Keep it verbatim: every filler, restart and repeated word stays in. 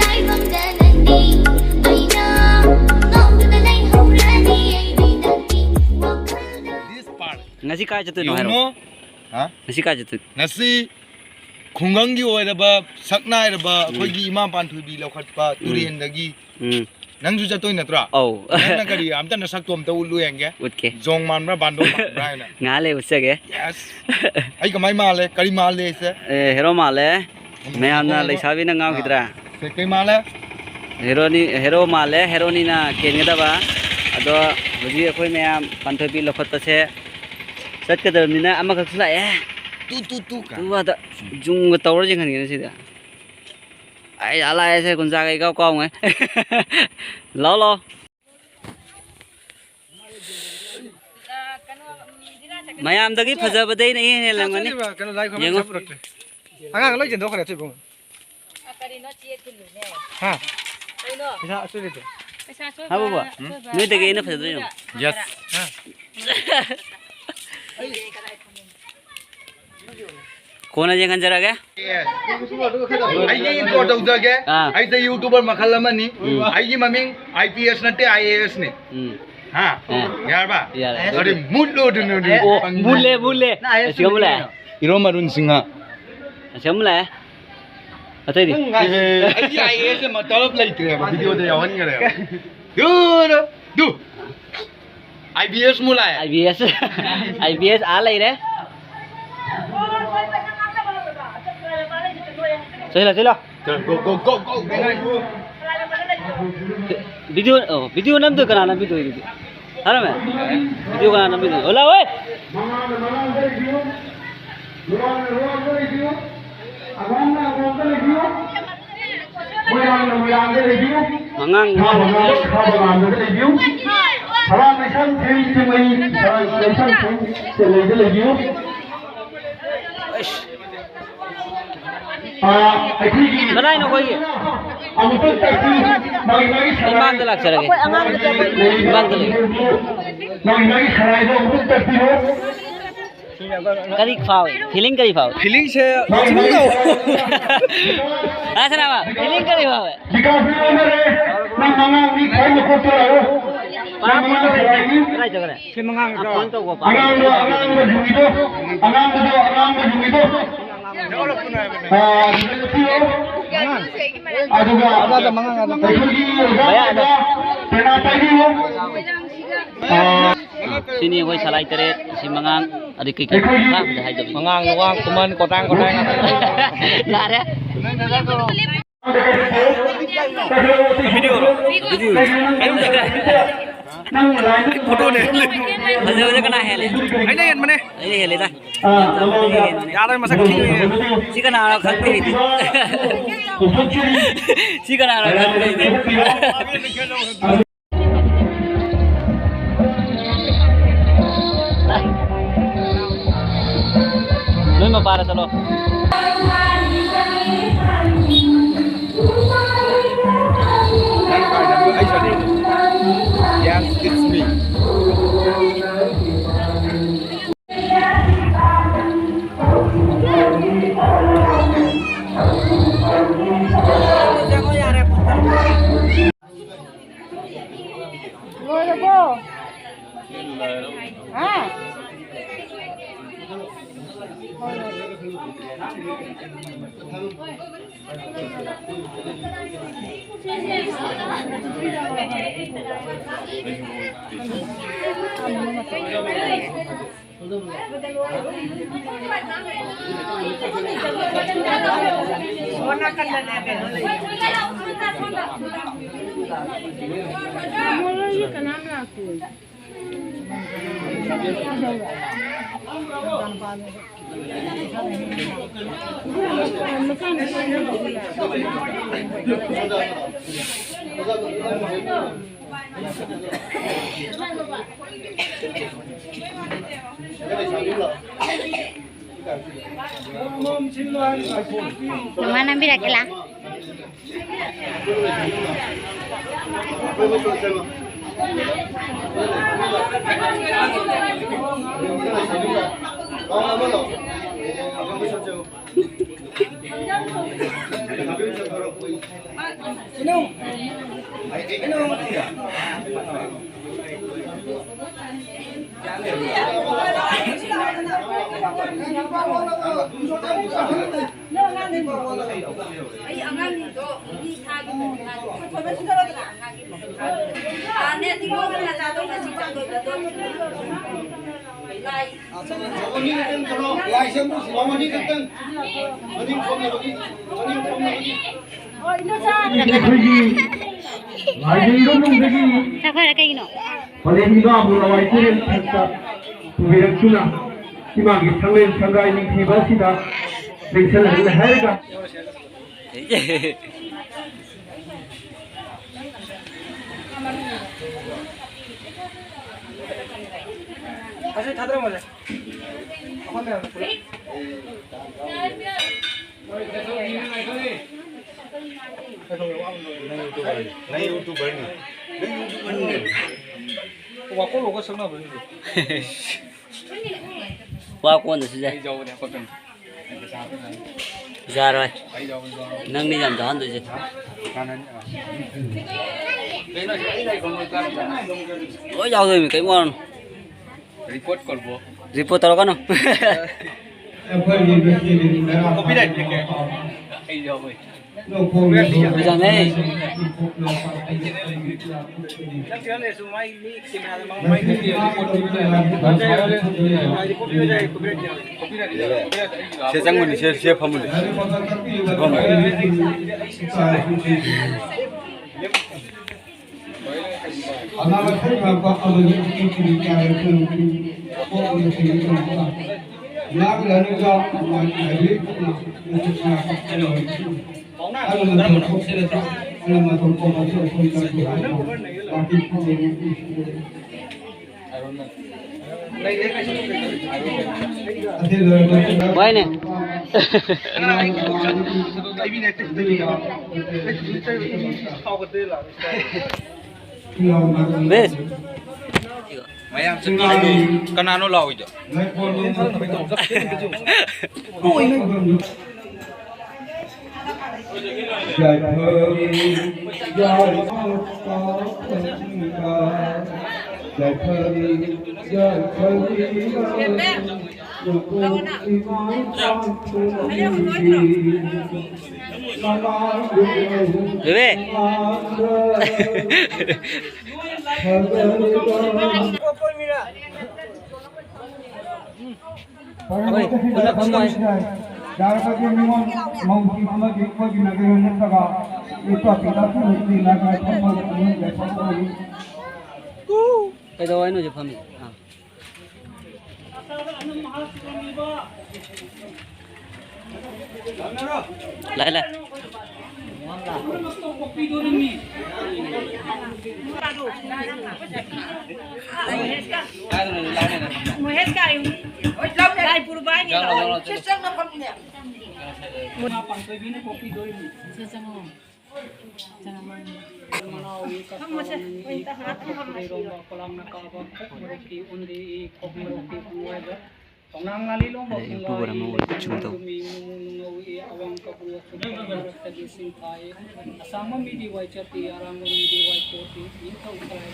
ꯇꯥꯏꯕꯪꯗ ꯅꯪꯗꯤ ꯑꯩꯅ ꯉꯥꯎꯗꯨꯅ ꯂꯩꯍꯧꯔꯅꯤ ꯑꯩꯗꯤ ꯅꯪꯒꯤ ꯋꯥꯈꯜꯗ꯫ This part. ꯉꯁꯤ ꯀꯥꯏ ꯆꯠꯇꯣꯏꯅꯣ ꯍꯥꯏꯔꯣ? You know? ꯍꯥ? ꯉꯁꯤ ꯀꯥꯏ ꯆꯠꯇꯣꯏꯅꯣ? ꯉꯁꯤ ꯈꯨꯡꯒꯪꯒꯤ ꯑꯣꯏꯔꯕ ꯁꯛ ꯅꯥꯏꯔꯕ ꯎꯝ꯫ ꯑꯩꯈꯣꯏꯒꯤ ꯏꯃꯥ ꯄꯥꯟꯊꯣꯏꯕꯤ ꯂꯧꯈꯠꯄ ꯎꯝ꯫ ꯇꯨꯔꯦꯟꯗꯒꯤ ꯎꯝ꯫ ꯅꯪꯁꯨ ꯆꯠꯇꯣꯏ ꯅꯠꯇ꯭ꯔꯣ? ꯑꯧ꯫ ꯅꯪꯅ ꯀꯔꯤ ꯑꯝꯇ ꯅꯁꯛꯇꯣ ꯑꯝꯇ ꯎꯠꯂꯨ ꯌꯦꯡꯒꯦ꯫ ꯎꯠꯀꯦ꯫ ꯖꯣꯡ ꯃꯥꯟꯕ꯭ꯔꯥ ꯕꯥꯟꯗꯣꯡ ꯃꯥꯟꯕ꯭ꯔꯥ ꯍꯥꯏꯅ꯫ ꯉꯥꯏꯍꯥꯛ ꯂꯩ ꯎꯠꯆꯒꯦ꯫ Yes꯫ ꯑꯩ ꯀꯃꯥꯏ ꯃꯥꯜꯂꯦ? ꯀꯔꯤ ꯃꯥꯜꯂꯦ ꯑꯩꯁꯦ? ꯑꯦ, ꯍꯦꯔꯣ ꯃꯥꯜꯂꯦ꯫ ꯃꯌꯥꯝꯅ ꯂꯩꯁꯥꯕꯤꯅ ꯉꯥꯎꯈꯤꯗ꯭ꯔꯥ? ꯑꯥ꯫ ꯀꯩ, ꯀꯩ ꯃꯥꯜꯂꯦ? ꯍꯦꯔꯣꯅꯤ, ꯍꯦꯔꯣ ꯃꯥꯜꯂꯦ, ꯍꯦꯔꯣꯅꯤꯅ ꯀꯦꯟꯒꯗꯕ꯫ ꯑꯗꯣ ꯍꯧꯖꯤꯛ ꯑꯩꯈꯣꯏ ꯃꯌꯥꯝ ꯄꯥꯟꯊꯣꯏꯕꯤ ꯂꯧꯈꯠꯄꯁꯦ ꯆꯠꯀꯗꯕꯅꯤꯅ ꯑꯃꯈꯛꯁꯨ ꯂꯥꯛꯑꯦ꯫ ꯇꯨ, ꯇꯨ, ꯇꯨ ꯀꯥꯏ꯫ ꯇꯨ ꯑꯗ ꯖꯨꯝꯒ ꯇꯧꯔ ꯌꯦꯡꯍꯟꯒꯦꯅꯦ ꯁꯤꯗ꯫ ꯑꯩ ꯑꯥ ꯂꯥꯛꯑꯦꯁꯦ, ꯒꯨꯟꯖꯥꯒ ꯏꯀꯥꯎ ꯀꯥꯎꯉꯩ꯫ ꯂꯥꯛꯑꯣ, ꯂꯥꯛꯑꯣ꯫ ꯃꯌꯥꯝꯗꯒꯤ ꯐꯖꯕꯗꯩꯅ ꯏꯍꯦꯟ ꯍꯦꯜꯂꯝꯒꯅꯤ꯫ ꯀꯩꯅꯣ ꯂꯥꯏ ꯈꯨꯔꯨꯝꯕ ꯌꯦꯡꯉꯣ꯫ ꯄꯩꯁꯥ ꯄꯨꯔꯛꯇ꯭ꯔꯦ꯫ ꯑꯉꯥꯡ ꯂꯣꯏ ꯆꯦꯟꯊꯣꯛꯈ꯭ꯔꯦ ꯑꯊꯣꯏꯕꯨꯡ꯫ ꯍꯥ? ꯄꯩꯁꯥ ꯑꯆꯣꯏꯕꯗꯣ꯫ ꯍꯥ, ꯕꯣꯕꯣ? ꯅꯣꯏꯗꯒꯤ ꯑꯩꯅ ꯐꯖꯗꯣꯏꯅꯣ? Yes꯫ ꯍꯥ? ꯀꯣꯟꯅ ꯌꯦꯡꯍꯟꯖꯔꯒꯦ꯫ ꯑꯩꯒꯤ intro ꯇꯧꯖꯒꯦ꯫ ꯑꯥ꯫ ꯑꯩꯁꯦ YouTuber ꯃꯈꯜ ꯑꯃꯅꯤ꯫ ꯎꯝ꯫ ꯑꯩꯒꯤ ꯃꯃꯤꯡ I P S ꯅꯠꯇꯦ, I A S ꯅꯤ꯫ ꯎꯝ꯫ ꯍꯥ? ꯑꯥ꯫ ꯌꯥꯔꯕ? ꯌꯥꯔꯦ꯫ ꯑꯗꯨꯗꯤ ꯃꯨꯠꯂꯣ ꯑꯗꯨꯅ ꯑꯗꯨ ꯑꯣ, ꯄꯪꯉꯤ꯫ ꯃꯨꯠꯂꯦ, ꯃꯨꯠꯂꯦ꯫ ꯑꯁꯤ ꯑꯃ ꯂꯥꯛꯑꯦ꯫ ꯏꯔꯣꯝ ꯑꯔꯨꯟ ꯁꯤꯡꯍ꯫ ꯑꯁꯤ ꯑꯃ ꯂꯥꯛꯑꯦ꯫ ꯑꯇꯩꯗꯤ? ꯅꯪ ꯉꯥꯏ-, ꯑꯦ, ꯑꯩꯒꯤ I A S ꯑꯃ ꯇꯂꯞ ꯂꯩꯇ꯭ꯔꯦꯕ, video the ꯌꯥꯎꯍꯟꯈ꯭ꯔꯦꯕ꯫ Do, do, do. I B S ꯃꯨꯂꯥꯏ꯫ I B S, I B S ꯑꯥ ꯂꯩꯔꯦ꯫ ꯆꯠꯂꯣ, ꯆꯠꯂꯣ꯫ Go, go, go, go, go꯫ Video, ꯑꯣ, video ꯅꯝꯗꯣꯏ ꯀꯅꯥ ꯅꯝꯕꯤꯗꯣꯏ ꯑꯗꯨꯗꯤ? ꯍꯥꯏꯔꯝꯃꯦ? Video ꯀꯅꯥ ꯅꯝꯕꯤꯗꯣꯏ? ꯑꯣ, ꯂꯥꯛꯑꯣ, ꯍꯦ! ꯃꯉꯥꯡ ꯊꯥꯕ ꯉꯥꯟꯕ ꯊꯥꯕ ꯉꯥꯟꯕꯗ ꯂꯩꯕꯤꯌꯨ꯫ ꯊꯔꯥꯡ ꯃꯩꯁꯥꯡ ꯊꯦꯡ ꯆꯤꯡꯃꯩ, ꯊꯔꯥꯡ ꯃꯩꯁꯥꯡ ꯊꯦꯡ ꯆꯤꯡꯃꯩꯗ ꯂꯩꯕꯤꯌꯨ꯫ ꯑꯩꯁ꯫ ꯑꯥ, ꯑꯩꯈꯣꯏꯒꯤ ꯀꯗꯥꯏꯅꯣ ꯑꯩꯈꯣꯏꯒꯤ? ꯑꯃꯨꯛꯇꯪ ꯇꯥꯛꯄꯤꯌꯨ꯫ ꯃꯥꯒꯤ ꯃꯥꯒꯤ ꯁꯂꯥꯏ ꯏꯃꯥꯡꯗ ꯂꯥꯛꯆꯔꯒꯦ꯫ ꯑꯩꯈꯣꯏ ꯑꯉꯥꯡꯗ ꯆꯠꯄ ꯂꯩꯕꯤꯌꯨ꯫ ꯏꯃꯥꯡꯗ ꯂꯩꯕꯤꯌꯨ꯫ ꯃꯥꯒꯤ ꯃꯥꯒꯤ ꯁꯂꯥꯏꯗꯣ ꯑꯃꯨꯛꯇꯪ ꯇꯥꯛꯄꯤꯌꯨ꯫ ꯀꯔꯤ ꯐꯥꯎꯏ? ꯐꯤꯂꯤꯡ ꯀꯔꯤ ꯐꯥꯎꯏ? ꯐꯤꯂꯤꯡꯁꯦ ꯁꯨꯝ ꯇꯧ꯫ ꯑꯁ, ꯅꯥꯕ, ꯐꯤꯂꯤꯡ ꯀꯔꯤ ꯐꯥꯎꯏ? ꯕꯤꯀꯥꯁ ꯂꯣꯏꯅꯔꯦ꯫ ꯅꯪ ꯃꯉꯥꯡ ꯃꯤ ꯈ꯭ꯋꯥꯏ ꯃꯀꯣꯛꯇ ꯂꯥꯛꯑꯣ꯫ ꯅꯪ ꯃꯉꯥꯡ ꯁꯦꯕꯥꯏꯅꯤ꯫ ꯀꯗꯥꯏ ꯆꯠꯈ꯭ꯔꯦ? ꯁꯤ ꯃꯉꯥꯡ ꯑꯉꯥꯡꯗꯣ, ꯑꯉꯥꯡꯕ ꯌꯨꯝꯒꯤꯗꯣ, ꯑꯉꯥꯡꯕꯗꯣ, ꯑꯉꯥꯡꯕ ꯌꯨꯝꯒꯤꯗꯣ꯫ ꯑꯥ, ꯑꯗꯨꯗ ꯆꯠꯄꯤꯌꯣ꯫ ꯑꯗꯨꯒ ꯑꯩꯈꯣꯏꯒꯤ ꯑꯣꯖꯥ ꯄꯦꯅꯥ ꯄꯥꯏꯕꯤꯌꯨ꯫ ꯑꯥ, ꯁꯤꯅꯤ ꯑꯩꯈꯣꯏ ꯁꯂꯥꯏ ꯇꯔꯦꯠ, ꯁꯤ ꯃꯉꯥꯡ, ꯑꯗꯩ ꯀꯩꯀꯩ ꯑꯩꯈꯣꯏꯒꯤ ꯃꯈꯥ ꯑꯃꯗ ꯍꯥꯏꯗꯕꯅꯤ꯫ ꯃꯉꯥꯡ, ꯅꯨꯡꯉꯥꯡ, ꯈꯨꯃꯟ, ꯀꯣꯇꯥꯡ, ꯀꯣꯇꯥꯡ ꯉꯥꯛꯇ꯫ ꯌꯥꯔꯦ꯫ ꯚꯤꯗꯤꯑꯣꯔꯣ? ꯚꯤꯗꯤꯑꯣ꯫ ꯐꯣꯇꯣꯅꯦ꯫ ꯐꯖꯕꯁꯦ ꯀꯅꯥ ꯍꯦꯜꯂꯦ? ꯑꯩꯅ ꯍꯦꯟꯕꯅꯦ꯫ ꯑꯩꯅ ꯍꯦꯜꯂꯦꯗ꯫ ꯌꯥꯗꯕ ꯃꯁꯛ ꯊꯤꯕꯅꯦ꯫ ꯁꯤ ꯀꯅꯥꯅꯣ ꯈꯪꯗꯦ ꯑꯩꯗꯤ꯫ ꯁꯤ ꯀꯅꯥꯅꯣ ꯈꯪꯗꯦ ꯑꯩꯗꯤ꯫ ꯅꯣꯏ ꯃꯄꯥꯗ ꯆꯠꯂꯣ꯫ Yes, it's me. ꯂꯣꯏꯔꯕꯣ? ꯍꯥ? ꯃꯣꯏꯒꯤ ꯀꯅꯥꯝ ꯂꯥꯛꯇꯦ꯫ ꯅꯨꯡꯉꯥꯏ ꯅꯝꯕꯤꯔꯛꯀꯦ ꯂꯥ꯫ ꯑꯩ ꯑꯉꯥꯡꯁꯤꯡꯗꯣ ꯃꯤ ꯊꯥꯒꯦ ꯇꯧꯕꯅꯦ꯫ ꯑꯥ, ꯅꯦ, ꯇꯤꯡꯒꯣꯡ ꯃꯆꯥꯗꯣ ꯉꯁꯤ ꯆꯪꯗꯣꯏꯕꯗꯣ꯫ ꯂꯥꯏ꯫ ꯂꯥꯏꯁꯦ ꯑꯃꯨꯛ ꯃꯃꯜꯗꯤ ꯈꯛꯇꯪ ꯃꯅꯤꯡ ꯈꯣꯝꯅꯕꯒꯤ, ꯃꯅꯤꯡ ꯈꯣꯝꯅꯕꯒꯤ꯫ ꯑꯩꯈꯣꯏꯒꯤ ꯂꯥꯏꯅꯤꯡꯕ ꯅꯨꯡꯗꯒꯤ ꯆꯠꯈ꯭ꯔꯦ ꯀꯩꯒꯤꯅꯣ? ꯄꯂꯦꯝ ꯏꯃꯥꯕꯨ ꯂꯋꯥꯏ ꯇꯨꯔꯦꯜ ꯃꯊꯛꯇ ꯄꯨꯕꯤꯔꯛꯇꯨꯅ ꯏꯃꯥꯒꯤ ꯁꯪꯂꯦꯟ ꯁꯪꯒꯥꯏ ꯅꯤꯡꯊꯤꯕ ꯑꯁꯤꯗ ꯂꯦꯡꯁꯜꯍꯜꯂꯦ ꯍꯥꯏꯔꯒ ꯑꯁꯤ ꯊꯥꯗꯔꯝꯃꯣꯁꯦ꯫ ꯑꯩꯈꯣꯏ ꯃꯌꯥꯝ ꯄꯨꯂꯞ꯫ ꯅꯪ YouTuberꯅꯤ꯫ ꯅꯪ YouTuberꯅꯤ꯫ ꯅꯪ YouTuberꯅꯤ꯫ ꯋꯥꯀꯣꯜ ꯂꯣꯒ ꯁꯛꯅꯕꯅꯤ꯫ ꯋꯥ ꯀꯣꯟꯗꯁꯨ ꯌꯥꯏ꯫ ꯑꯩ ꯌꯥꯎꯕꯅꯦ ꯍꯥꯄꯛꯀꯅꯤ꯫ ꯌꯥꯔꯣꯏ꯫ ꯑꯩ ꯌꯥꯎꯕꯅꯦ ꯌꯥꯎꯕꯅꯦ꯫ ꯅꯪꯅꯤ ꯌꯥꯝ ꯌꯥꯎꯍꯟꯗꯣꯏꯁꯦ꯫ ꯀꯥꯟꯅꯅꯤ꯫ ꯀꯩꯅꯣ ꯁꯤ ꯑꯩ ꯂꯩꯐꯝꯗꯣ ꯆꯥꯔꯝꯗ꯭ꯔꯥ? ꯂꯣꯏ ꯌꯥꯎꯗꯣꯏꯅꯤ ꯀꯩꯝ ꯋꯥꯔꯨꯅꯨ꯫ Report ꯀꯧꯕꯣ꯫ Report ꯇꯧꯔꯛꯀꯅꯨ꯫ ꯑꯩꯈꯣꯏꯒꯤ ꯉꯁꯤꯒꯤ ꯉꯔꯥꯡ ꯀꯣꯄꯤꯔꯥꯏꯠ ꯄꯤꯔꯛꯀꯦ꯫ ꯑꯩ ꯌꯥꯎꯕꯩ꯫ ꯄꯩꯁꯥꯅꯦ꯫ ꯁꯦ ꯆꯪꯕꯅꯤ, ꯁꯦ, ꯁꯦ ꯐꯝꯕꯅꯤ꯫ ꯐꯝꯕꯅꯤ꯫ ꯑꯅꯥꯕ ꯈꯟꯕ ꯑꯃꯗꯤ ꯏꯁꯤꯡ ꯀꯌꯥ ꯂꯩꯇꯅ ꯄꯣꯛꯄꯗ ꯊꯦꯡꯅꯗꯅ ꯂꯥꯛꯂꯅꯨꯒ ꯃꯥꯒꯤ ꯍꯥꯏꯕꯤꯔꯛꯇꯨꯅ ꯃꯁꯛ ꯉꯥꯛꯄ ꯀꯩꯅꯣ ꯑꯗꯨꯅ ꯊꯣꯛꯁꯤꯜꯂꯁꯤ꯫ ꯑꯗꯨꯅ ꯃꯇꯝ ꯀꯣꯟꯅꯁꯨ ꯑꯩꯈꯣꯏ ꯆꯠꯄ ꯍꯥꯏꯕ ꯄꯥꯔꯇꯤ ꯐꯪꯗꯦ꯫ ꯍꯣꯏꯅꯦ꯫ ꯕꯦꯁ꯫ ꯃꯌꯥꯝ ꯆꯠꯄꯤꯁꯤꯕꯨ ꯀꯅꯥꯅꯣ ꯂꯥꯎꯏꯗꯣ? ꯕꯦꯕꯦ꯫ ꯌꯥꯔꯒꯗꯤ ꯃꯤꯉꯣꯟ ꯃꯧꯁꯤꯡ ꯑꯃꯗꯤ ꯑꯩꯈꯣꯏꯒꯤ ꯅꯥꯒꯥꯂꯦꯟ ꯅꯠꯇ꯭ꯔꯒ ꯏꯄꯥ ꯄꯤꯇꯥ ꯈꯨꯟꯒꯤ ꯅꯥꯒꯥ ꯐꯝꯕ ꯏꯃꯨꯡꯗ ꯐꯝꯕ ꯑꯣꯏꯌꯨ꯫ ꯀꯩꯗꯧ ꯍꯥꯏꯅꯣ ꯍꯧꯖꯤꯛ ꯐꯝꯃꯤ? ꯑꯥ꯫ ꯂꯥꯛꯑꯦ, ꯂꯥꯛꯑꯦ꯫ ꯃꯍꯦꯁꯀ ꯑꯌꯨ꯫ ꯂꯥꯏ ꯄꯨꯔꯕ ꯍꯥꯏꯅꯤ꯫ ꯂꯥꯛꯑꯣ꯫ ꯄꯥꯟꯊꯣꯏꯕꯤꯅ ꯀꯣꯛꯄꯤꯗꯣꯔꯤꯕꯅꯤ꯫ ꯐꯝꯃꯁꯦ꯫ ꯈꯣꯡꯅꯥꯡ ꯂꯥꯂꯤ ꯂꯣꯡꯕ ꯑꯗ YouTuber ꯑꯃ ꯑꯣꯏꯕ ꯆꯨꯝꯗꯧ꯫ ꯃꯤ ꯃꯨ ꯃꯨ ꯉꯧꯏ, ꯑꯋꯥꯡ ꯀꯕꯨ ꯑꯆꯨꯝꯕ ꯃꯔꯛꯇꯒꯤ ꯁꯤꯡꯊꯥꯏ꯫ ꯑꯁꯥꯡꯕ ꯃꯤꯗꯤ ꯋꯥꯏ ꯆꯠꯇꯦ, ꯑꯔꯥꯡꯕ ꯃꯤꯗꯤ ꯋꯥꯏ ꯀꯣꯠꯇꯦ, ꯅꯤꯡꯊꯧ ꯁꯔꯥꯏ